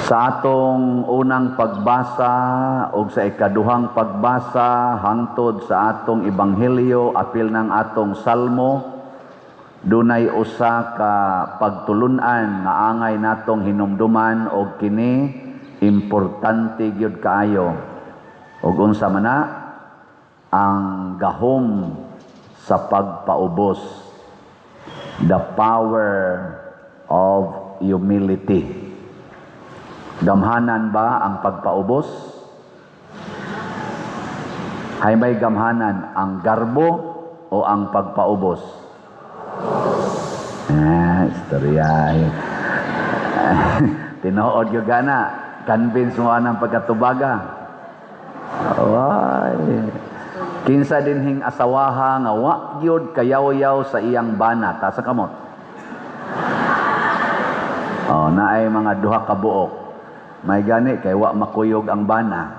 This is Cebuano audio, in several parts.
Sa atong unang pagbasa o sa ikaduhang pagbasa hangtod sa atong ebanghelyo, apil ng atong salmo, dunay usa ka pagtulunan nga angay natong hinumduman og kini importante gyud kaayo. Og unsa man na? Ang gahom sa pagpaubos, the power of humility. Gamhanan ba ang pagpaubos? Hay may gamhanan, ang garbo o ang pagpaubos? Ah, istorya. Tinuod gyud gana. Convince mo anang pagkatubaga. Ay. Kinsa dinhing asawaha nga wa gyud kayaw-yaw sa iyang bana, taas kamot. Oh, naay mga duha ka buok. May gani kay wa makuyog ang bana.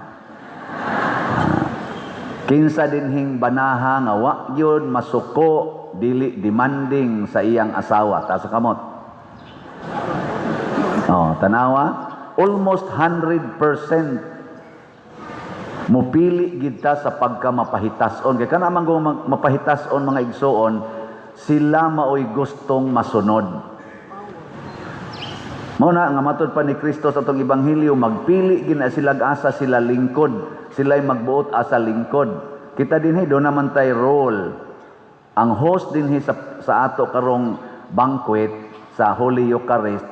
Kinsa dinhing banaha nga wa gyud masuko, dili demanding sa iyang asawa, taas kamot. Oh, tanawa, almost 100% mupili gid ta sa pagka mapahitason kay kana man kung mapahitason, mga igsoon, sila maoy gustong masunod. Mao na nga matud pa ni Kristo sa atong ebanghelyo, magpili gina sila asa sila lingkod, sila'y magbuot asa lingkod. Kita dinhi do naman tay role. Ang host dinhi sa ato karong banquet sa Holy Eucharist,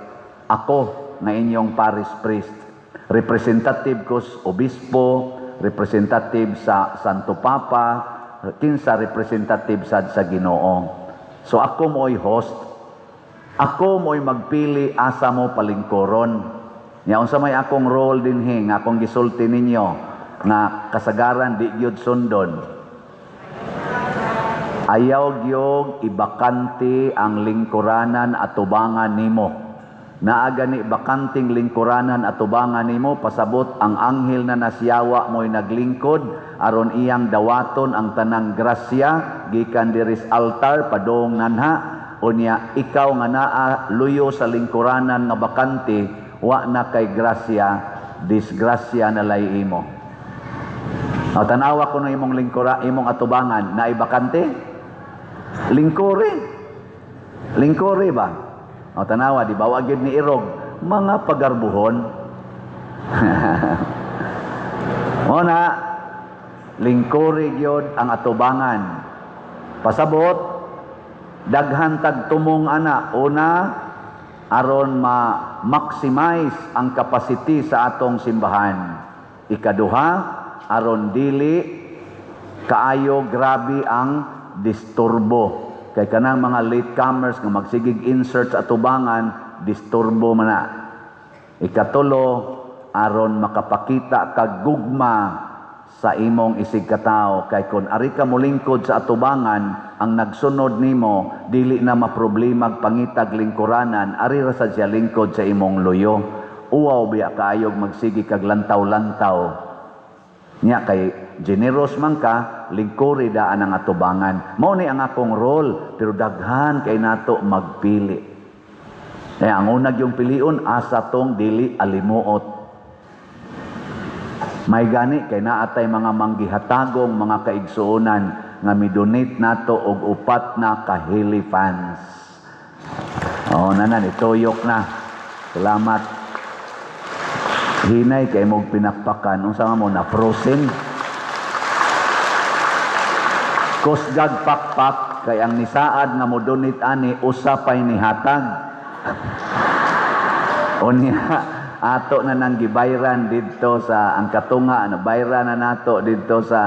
ako nga inyong parish priest. Representative ko sa obispo, representative sa Santo Papa, kinsa representative sad sa Ginoo. So ako mo'y host. Ako mo'y magpili asa mo palingkuron. Nya unsa may akong role dinhi nga akong gisulti ninyo nga kasagaran di gyud sundon? Ayaw gyud ibakante ang lingkuranan atubangan nimo. Naa gani bakanting lingkuranan atubangan nimo, pasabot ang anghel na nasyawa mo'y naglingkod aron iyang dawaton ang tanang grasya gikan diri sa altar padung nanha. Unya ikaw nga naa luyo sa lingkuranan nga bakante, wa na kay grasya, disgrasya na lay imo. O, tanawa ko na imong lingkura, imong atubangan, naay bakante? Lingkuri. Lingkuri ba? O, tanawa, di ba? Wa gyud ni irog. Mga pagarbuhon. O na, lingkuri gyud ang atubangan. Pasabot, daghan tag tumong ana. Una, aron ma-maximize ang capacity sa atong simbahan. Ikaduha, aron dili kaayo grabe ang disturbo. Kay kanang mga latecomers nga magsigig insert sa atubangan, disturbo man na. Ikatulo, aron makapakita kag gugma sa imong isig katawo, kay kon ari ka molingkod sa atubangan, ang nagsunod nimo dili na maproblema pangitag lingkuranan, ari ra sad siya lingkod sa imong luyo. Uwaw biya kaayog magsigi kag lantaw-lantaw nya, kay generous man ka, lingkuri daan ang atubangan. Mao ni ang akong role, pero daghan kay nato magpili. Kaya ang unag yung pilion, asa tong dili alimuot. May gani kay naatay mga manggihatagong mga kaigsuonan nga midonate nato og upat na kahili fans. Oh, nanan ituyok na. Salamat. Hinay kay mog pinakpakan. Unsa nga mo na frozen? Kusgag pakpak kay ang nisaad nga mo donate ani usa pay nihatag. Unya ato na nang gibayran didto sa ang katunga na bayran na nato didto sa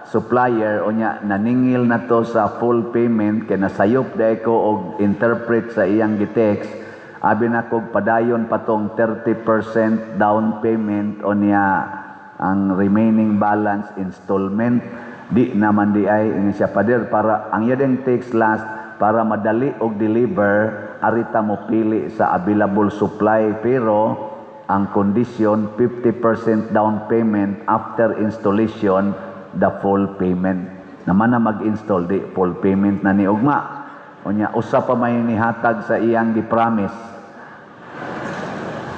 supplier. Unya naningil na to sa full payment kay nasayop dai ko og interpret sa iyang gitext. Abi na kog padayon patong 30% down payment, unya ang remaining balance installment. Di naman di ay ingon siya, "Pader, para ang iyang text last, para madali og deliver, arita mo pili sa available supply, pero ang condition, 50% down payment, after installation, the full payment." Naman na mag-install, di full payment na ni ugma. Unya usa pa may nihatag sa iyang gi-promise.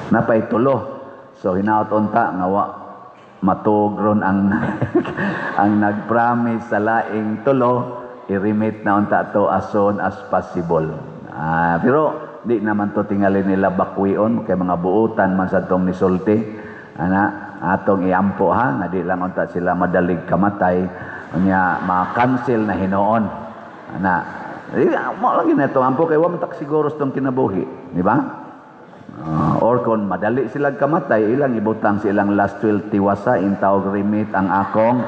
Napay tulo. So hinaot unta nga wa matug ron ang ang nag-promise sa laing tulo, i-remit na unta to as soon as possible. Ah, pero di naman to tingali nila bakwion kay mga buutan man sa tong nisulti. Ana, atong iampo ha, nga di lang unta sila madalig kamatay, unya ma-cancel na hinuon. Ana, di mo lagi na itong ampo kay wa man tak siguro sa tong kinabuhi, di ba? Or kung madali sila kamatay, ilang ibutang sa ilang last will, "Tiwasa intawog remit ang akong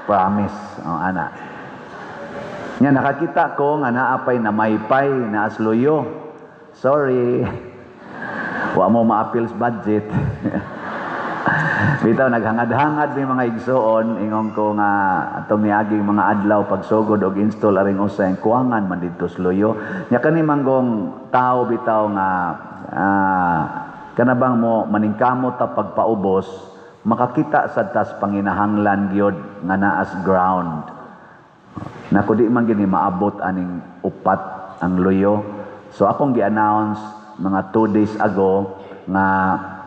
promise." Oh, ana. Nya nakakita ko nga naa pay namaypay na asluyo. Sorry. Wa mo maapil sa budget. Bitaw naghangad-hangad may mga igsoon, ingon ko nga atong niaging mga adlaw pagsugod og install aring usay, kuwangan man didto sa luyo. Nya kani manggong tao bitaw nga kana bang mo maningkamot ta pagpaubos, makakita sad tas panginahanglan gyud nga naas ground. Nako, di man gini maabot aning upat ang luyo. So akong gi-announce mga 2 days ago nga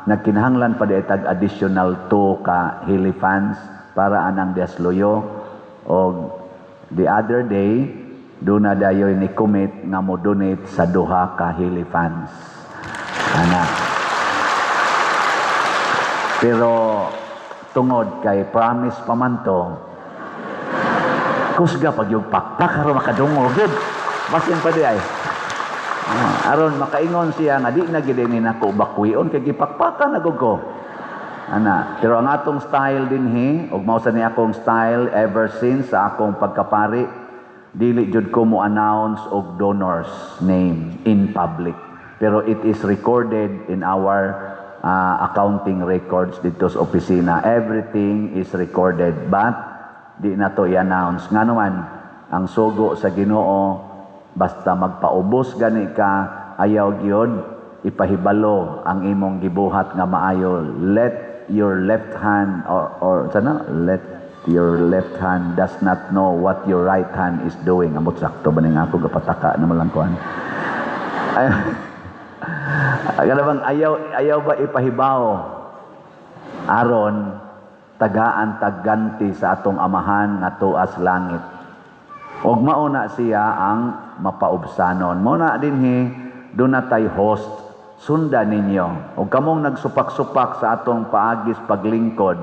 nagkinahanglan pa di tag additional 2 ka helifans para anang dias luyo, og the other day duna dayoy ni commit nga mo donate sa duha ka helifans ana. Pero tungod kay promise pa man to, kusga pag yung pakpak aron makadungog gyud, basin pa di ay. Ah, aron makaingon siya nga di na gid ni nako bakwion kay gipakpakan na gud ko ana. Pero ang atong style dinhi, ug mao sa ni akong style ever since sa akong pagkapari, dili jud ko mo announce og donors name in public, pero it is recorded in our accounting records dito sa opisina. Everything is recorded, but di na to i-announce. Nga naman ang sugo sa Ginoo, basta magpaubos gani ka, ayaw gyud ipahibalo ang imong gibuhat nga maayo. Let your left hand or sana, let your left hand does not know what your right hand is doing. Amot, sakto ba ning ako gapataka na malang kuan? Ay, kana bang ayaw ayaw ba ipahibaw aron tagaan tagganti sa atong Amahan nga tuas langit. Og mao na siya ang mapaubsanon. Mao na dinhi duna tay host, sunda ninyo. Og kamong nagsupak-supak sa atong paagis paglingkod,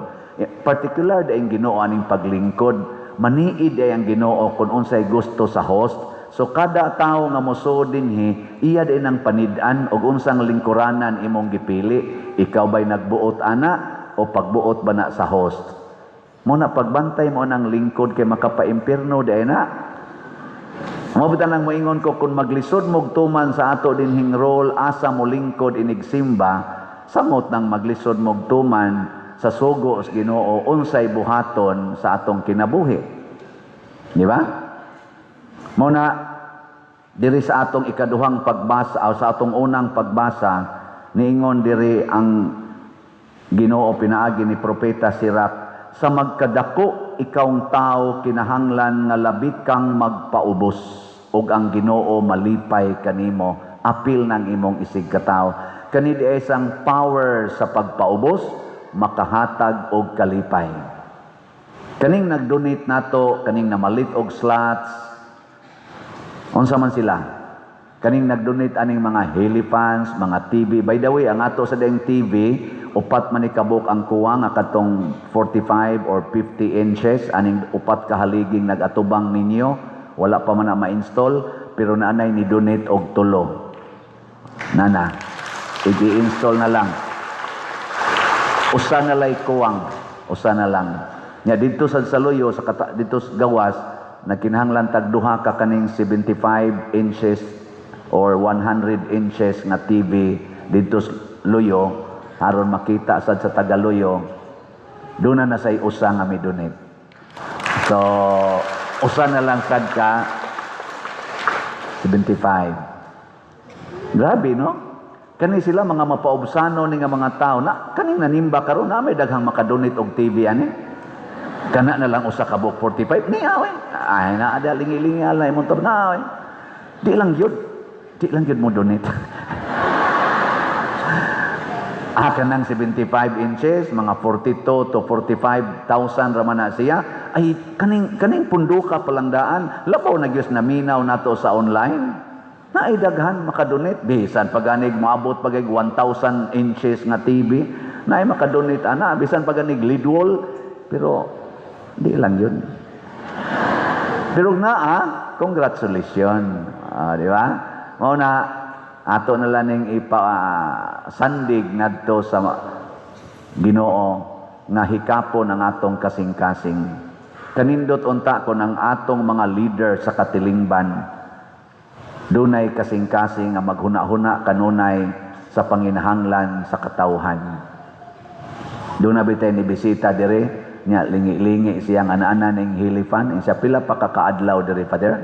particular daing Ginoo aning paglingkod, maniid ay ang Ginoo kung unsay gusto sa host. So kada tawo nga mosuod dinhi, iya din ang panid-an og unsang lingkuranan imong gipili. Ikaw ba'y nagbuot ana o pagbuot ba na sa host? Mo na pagbantay mo ng lingkod kay makapaimpirno di na. Mo bitaw nang moingon ko, kung maglisod mog tuman sa ato dinhing role, asa mo lingkod inigsimba, samot nang maglisod mog tuman sa sugo sa Ginoo unsay buhaton sa atong kinabuhi. Di ba? Mo na diri sa atong ikaduhang pagbasa o sa atong unang pagbasa, niingon diri ang Ginoo pinaagi ni Propeta Sirach, sa magkadako ikawng tao, kinahanglan nga labit kang magpaubos ug ang Ginoo malipay kanimo, apil ng imong isig katawo. Kani di isang power sa pagpaubos makahatag og kalipay. Kaning nag-donate nato, kaning namalit og slots, unsa man sila, kaning nag-donate aning mga helifans, mga TV. By the way, ang ato sa dayong TV, upat man ni kabuk ang kuwang nga katong 45 or 50 inches, aning upat ka haliging nag-atubang ninyo, wala pa man na ma-install, pero naanay ni donate og tulo. Nana, i-install na lang. Usa na lay kuwang, usa na lang. Nya didto sa Saluyo, sa kata, didto sa gawas, nagkinahanglan tag duha ka kaning 75 inches or 100 inches nga TV didto sa Luyo aron makita sad sa taga-Luyo. Doon na say usa nga mi donate. So usa na lang sad ka 75. Grabe, no? Kani sila mga mapaubsano ni nga mga tao na kaning nanimba karon na may daghang makadonate og TV ani. Kana na lang usa ka buok 45 niya we. Ay, na ada lingi-lingi ala imong na we. Di lang yun. Di lang yun mo donate. Kanang 75 inches, mga 42 to 45,000 raman na siya. Ay, kaning punduka palang daan, labaw na gyud naminaw nato sa online. Naay daghan makadonate bisan paganig moabot pagay 1,000 inches nga TV, naay makadonate ana bisan paganig lidwol, pero di lang yun. Pero naa, congratulations. Ah, di ba? Mao na ato na lang ning ipa sandig ngadto sa Ginoo nga hikapon ang atong kasing-kasing. Kanindot unta kon ang atong mga leader sa katilingban dunay kasing-kasing nga maghuna-huna kanunay sa panginahanglan sa katawhan. Doon na bitay ni bisita dire nya, lingi-lingi siyang ana-ana ning Helifan. Siya, "Pila pa ka kaadlaw dire, Father?"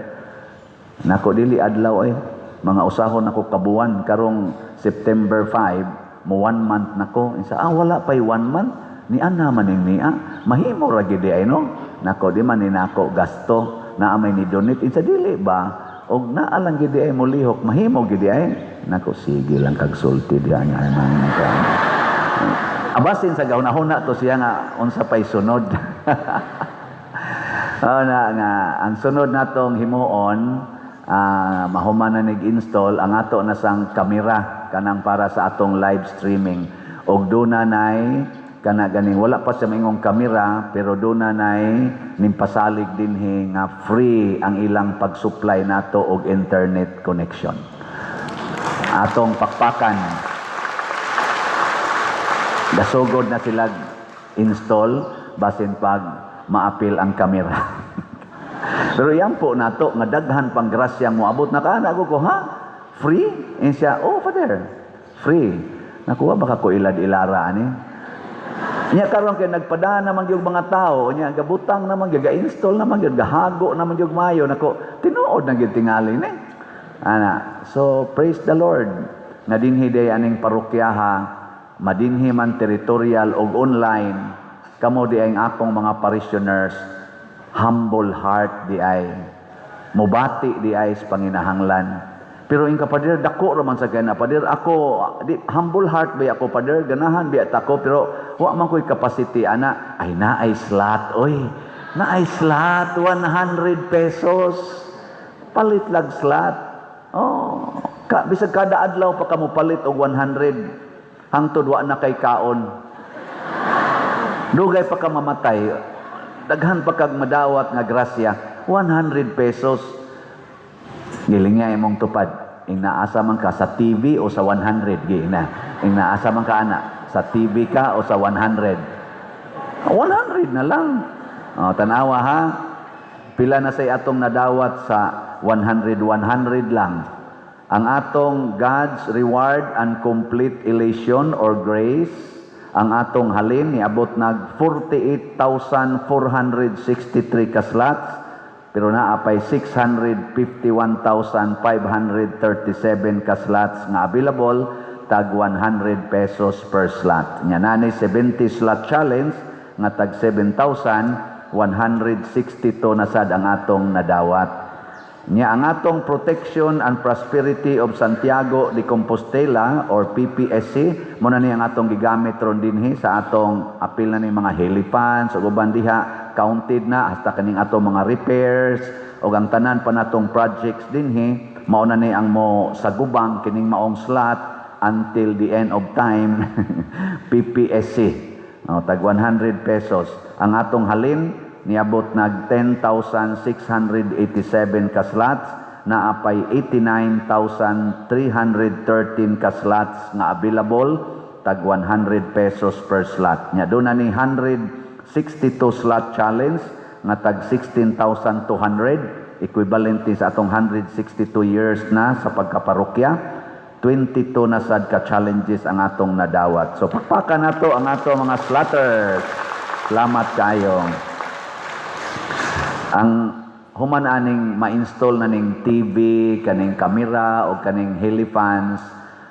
Nako, "Dili adlaw ay mga usahon ako kabuan. Karong September 5 mo one month nako." Isa, "Ah, wala pay one month ni ana man ning niya. Mahimo ra gyud ay, no?" Nako, "Di man ni nako gasto, naa may ni donate." Insa, "Dili ba og naa lang gyud ay molihok, mahimo gyud ay." Nako, "Sige lang kag sulti diha nga man ka." Abasin sa gahuna-huna to siya nga unsa pay sunod. Oh, na nga ang sunod natong himuon, mahuman na nig-install ang ato na sang kamera kanang para sa atong live streaming, og duna nay kana ganing wala pa siya maingong kamera, pero duna nay nimpasalig dinhi nga free ang ilang pag-supply nato og internet connection. Atong pakpakan. Gasugod na sila install basin pag maapil ang kamera. Pero yan po nato nga daghan pang grasya moabot na kaana ko, "Ha? Free?" Eh siya, "Oh, Father, free." Nakuha baka ko ilad ilara ani. Nya karon kay nagpadana man gyud mga tao, nya gabutang naman gyud, ga-install naman gyud, gahago naman gyud mayo nako, tinuod na gyud tingali ni. Ana, so praise the Lord nga dinhi day aning parokyaha, madinhi man territorial og online, kamo di ang akong mga parishioners, humble heart di ay, mubati di ay sa panginahanglan. Pero ing ka, "Pader, dako raman sa kaya, Pader, ako, di, humble heart ba ako, Pader, ganahan biya ako, pero wa man ko'y capacity ana." Ay, naay slot, oy, naay slot, 100 pesos. Palit lag slot. Oh, bisag kada adlaw pa kamo palit og 100, hangtod wa na kay kaon. Dugay pa ka mamatay, daghan pa kag madawat nga grasya, 100 pesos. Giling nga imong tupad. Ing naasa man ka sa TV o sa 100, gi na. Ing naasa man ka ana, sa TV ka o sa 100? 100 na lang. O, tanawa ha. Pila na say atong nadawat sa 100 100 lang. Ang atong God's reward and complete elation or grace, ang atong halin niabot nag 48,463 ka slots, pero naa pay 651,537 ka slots nga available, tag 100 pesos per slot. Nya nani 70 slot challenge nga tag 7,162 na sad ang atong nadawat. Nya ang atong Protection and Prosperity of Santiago de Compostela or PPSC, mo na ni ang atong gigamit ron dinhi sa atong apil na ni mga helifans ug uban diha, counted na hasta kaning atong mga repairs ug ang tanan pa natong projects dinhi, mao na ni ang mo sagubang kining maong slot until the end of time. PPSC, oh, tag 100 pesos. Ang atong halin niabot nag 10,687 ka slots, naa pay 89,313 ka slots nga available, tag 100 pesos per slot. Nya doon na ni 162 slot challenge nga tag 16,200, equivalent sa atong 162 years na sa pagkaparokya. 22 na sad ka challenges ang atong nadawat. So pakpakan nato ang atong mga slotters. Salamat kayo. Ang human aning ma-install na ning TV, kaning kamera o kaning helifans,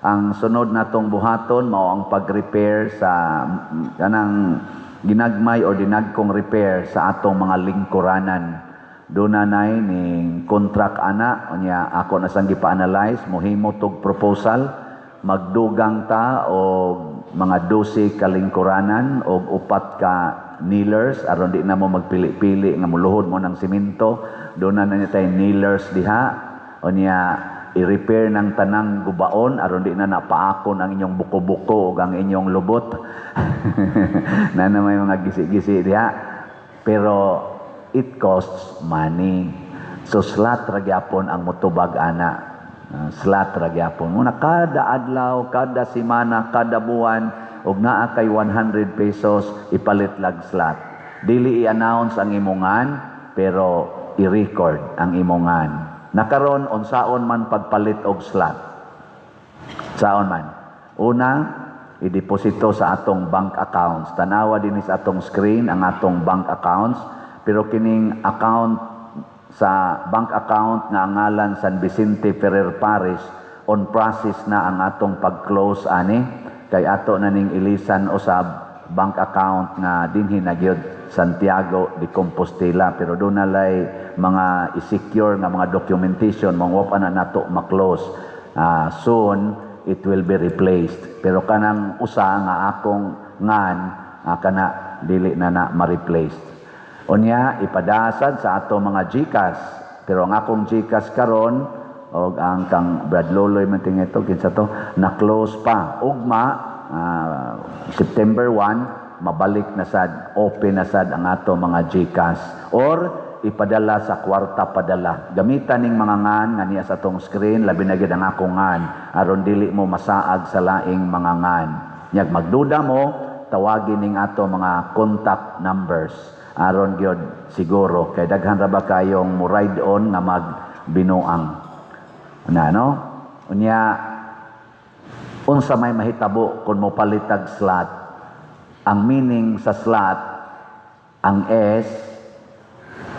ang sunod natong buhaton mao ang pag-repair sa kanang ginagmay or dinagkong repair sa atong mga lingkuranan. Doon na nay ning contract ana, unya ako na sang gipa-analyze, mohimo tog proposal, magdugang ta og mga 12 ka lingkuranan og upat ka kneelers aron di na mo magpili-pili nga muluhod mo ng simento. Doon na niya tay kneelers diha. Unya i-repair ng tanang gubaon aron di na napaakon ang inyong buko-buko ug ang inyong lubot na na may mga gisi-gisi diha, pero it costs money. So slot ra gyapon ang mutubag ana. Slot ra gyapon muna kada adlaw, kada semana, kada buwan, ug naa kay 100 pesos, ipalit lag slot. Dili i-announce ang imongan, pero i-record ang imongan. Nakaron, unsaon man pagpalit og slot? Saon man? Una, ideposito sa atong bank accounts. Tanawa din sa atong screen ang atong bank accounts, pero kining account sa bank account nga ang ngalan San Vicente Ferrer Parish, on process na ang atong pag-close ani kay ato na ning ilisan usab bank account nga dinhi na gyud Santiago de Compostela, pero doon na lay mga i-secure nga mga documentation, mga wa pa na nato ma-close. Soon it will be replaced, pero kanang usa nga akong ngan kana dili na na ma-replaced. Unya ipadasad sa ato mga GCash, pero ang akong GCash karon og ang kang Brad Loloy man tingin ito, kinsa to, na close pa. Ugma September 1 mabalik na sad, open na sad ang ato mga GCash or ipadala sa Kwarta Padala. Gamitan ning mga ngan nga niya sa atong screen, labi na gyud ang akong ngan aron dili mo masaag sa laing mga ngan. Nyag magduda mo, tawagin ning ato mga contact numbers aron gyud siguro kay daghan ra ba kayong mo ride on nga magbinuang na, no? Unya unsa may mahitabo kung mo palitag slot? Ang meaning sa slot, ang S,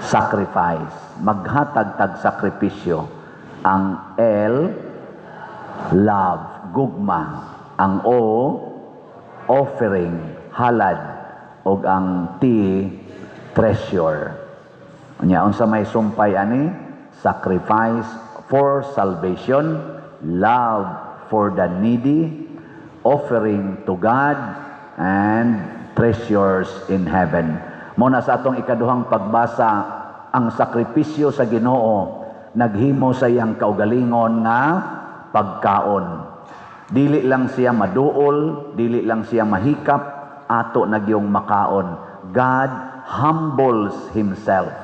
sacrifice, maghatag tag sakripisyo. Ang L, love, gugma. Ang O, offering, halad, ug ang T, treasure. Unya unsa may sumpay ani? Sacrifice for salvation, love for the needy, offering to God, and treasures in heaven. Mo na sa atong ikaduhang pagbasa, ang sakripisyo sa Ginoo naghimo sa iyang kaugalingon nga pagkaon. Dili lang siya maduol, dili lang siya mahikap, ato nagyong makaon. God humbles himself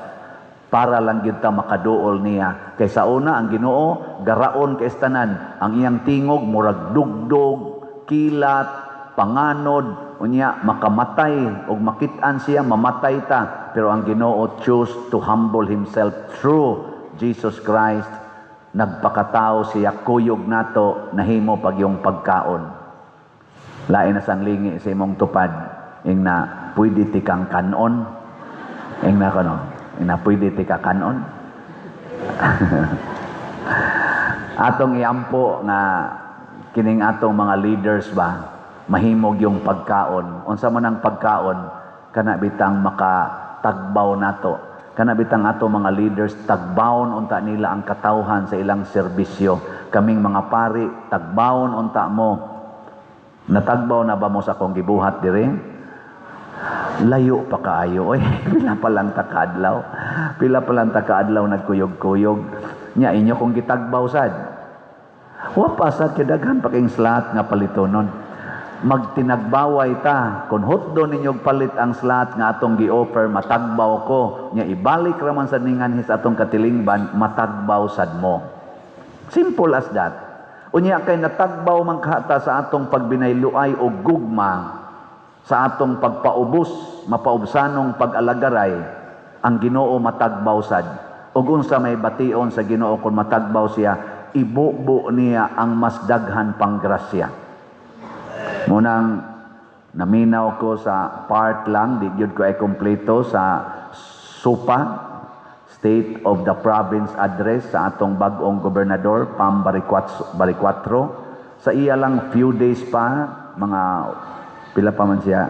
para lang gyud ta makaduol niya. Kay sa una, ang Ginoo garaon kay tanan, ang iyang tingog murag dugdog, kilat, panganod, unya makamatay og makit-an siya, mamatay ta. Pero ang Ginoo choose to humble himself through Jesus Christ. Nagpakatao siya kuyog nato, nahimo pag yung pagkaon. Lain na sang lingi sa imong tupad, ing na pwede ti kang kanon. Ing na kono, ing na pwede ti ka kanon. Atong iampo nga kining atong mga leaders ba mahimog yung pagkaon. Unsa man ang pagkaon? Kana bitang makatagbaw nato. Kana bitang ato mga leaders tagbawon unta nila ang katawhan sa ilang serbisyo. Kaming mga pari, tagbawon unta mo. Natagbaw na ba mo sa akong gibuhat dire? Layo pa kaayo oy. Pila pa lang ta kaadlaw. Pila pa lang ta kaadlaw nagkuyog-kuyog. Nya inyo kong gitagbaw sad. Wa pa sad kay daghan pa king slot nga palitonon. Magtinagbaway ta kung hutdo ninyo palit ang slot nga atong gi-offer, matagbaw ko. Nya ibalik ra man sad ningan sa atong katilingban, matagbaw sad mo. Simple as that. Unya kay natagbaw man kahata sa atong pagbinayluay o gugma, sa atong pagpaubos, mapaubsanong pag-alagaray, ang Ginoo matagbaw sad. Ug unsa may bation sa Ginoo kung matagbaw siya? Ibubo niya ang mas daghan pang grasya. Munang naminaw ko sa part lang, di gyud ko ay kompleto sa SUPA, State of the Province Address sa atong bag-ong gobernador, Pam Baricuatro. Sa iya lang few days pa, mga pila pa man siya,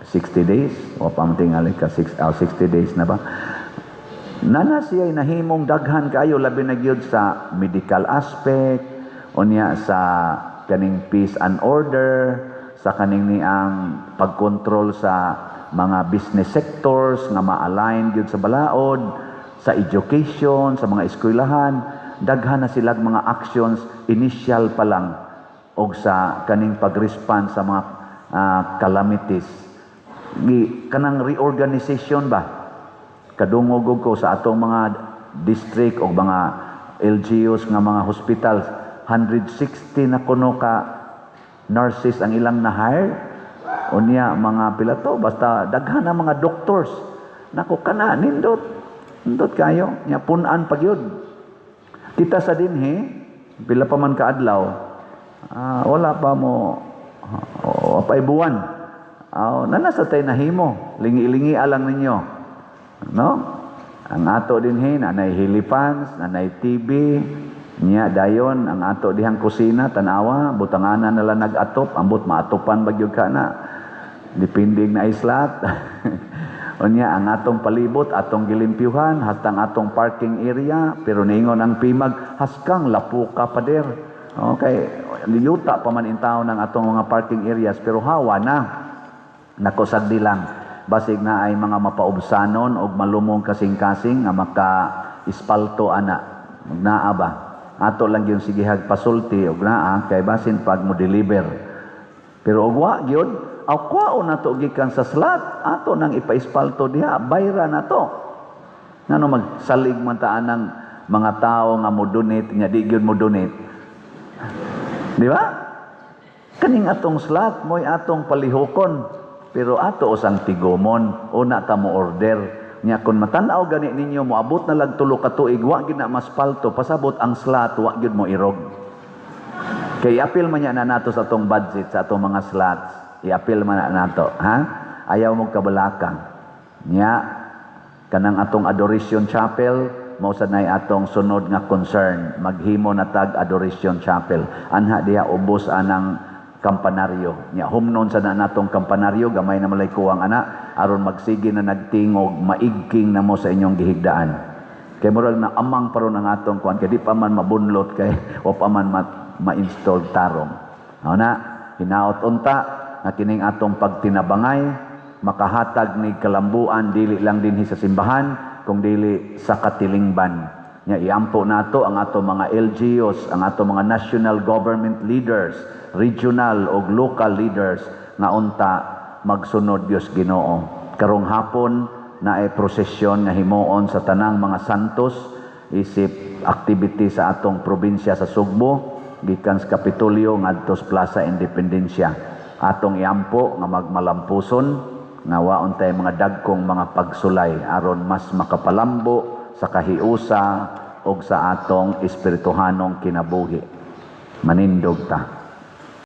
60 days, o pa man tingali ka, 60 days na ba? Nana siya nahimong daghan kaayo, labi na gyud sa medical aspect, unya sa kaning peace and order, sa kaning niang pagkontrol sa mga business sectors nga ma-align gyud sa balaod, sa education, sa mga eskwelahan. Daghan na silag mga actions initial pa lang, og sa kaning pag-respond sa mga calamities. Gi kanang reorganization ba, kadungog og ko sa atong mga district o mga LGUs nga mga hospitals, 160 na kuno ka nurses ang ilang na-hire. Unya mga pila to, basta daghan na mga doctors. Nako, kana nindot, nindot kayo nya, pun-an pa gyud kita sa dinhi. Pila pa man kaadlaw, wala pa mo o pay buwan. Nana sa tay nahimo, lingi-lingi alang ninyo, no? Ang ato dinhi, nanay helipans, nanay TV niya. Dayon ang ato dihang kusina, tanawa, butanganan nala nag-atop. Ambot maatopan ba gyud ka na, depending na islat. Unya ang atong palibot atong gilimpyuhan, hastang atong parking area. Pero niingon ang PIMAG, haskang lapuka pader. Okay, yuta pa man intaw ng atong mga parking areas, pero hawa na. Nako, sagdi lang, basig na ay mga mapaubsanon og malumong kasing-kasing nga maka ispalto ana. Naa ba, ato lang yung sigihag pasulti og naa kay basin pag mo deliver. Pero og wa gyud aw kwaon nato gikan sa slot, ato nang ipa-espalto diha, bayra na to. Ngano magsalig man ta anang mga tao nga mo donate nga di gyud mo donate, di ba? Kaning atong slot mo'y atong palihukon, pero ato usang tigumon. Una ta mo order nya. Kung matan-aw gani ninyo, moabot na lag 3 ka tuig, wa gyud na maspalto. Pasabot ang slot wa gyud mo irog. Kay apil man niya na nato sa atong budget sa atong mga slots. Iapil man na nato, ha? Ayaw mo kabalaka. Nya kanang atong Adoration Chapel, mao sad nay atong sunod nga concern. Maghimo na tag Adoration Chapel. Anha diha ubos anang kampanaryo. Nya humnon sa na natong kampanaryo, gamay na malay kuwang ana, aron magsige na nagtingog, maigking na mo sa inyong gihigdaan. Kay murag na amang pa ron ang atong kuan, kay di pa man mabunlot, kay o pa man ma-install tarong. Mao na, hinaot unta nga kining atong pagtinabangay makahatag ni kalambuan dili lang dinhi sa simbahan kung dili sa katilingban. Nya iampo nato ang ato mga LGUs, ang ato mga national government leaders, regional ug local leaders nga unta magsunod Dios Ginoo. Karong hapon naay prosesyon nga himuon sa tanang mga santos isip activity sa atong probinsya sa Sugbo, gikan sa Kapitolyo ngadto sa Plaza Independencia. Atong iampo nga magmalampuson, nga waon tay mga dagkong mga pagsulay, aron mas makapalambo sa kahiusa og sa atong espirituhanong kinabuhi. Manindog ta.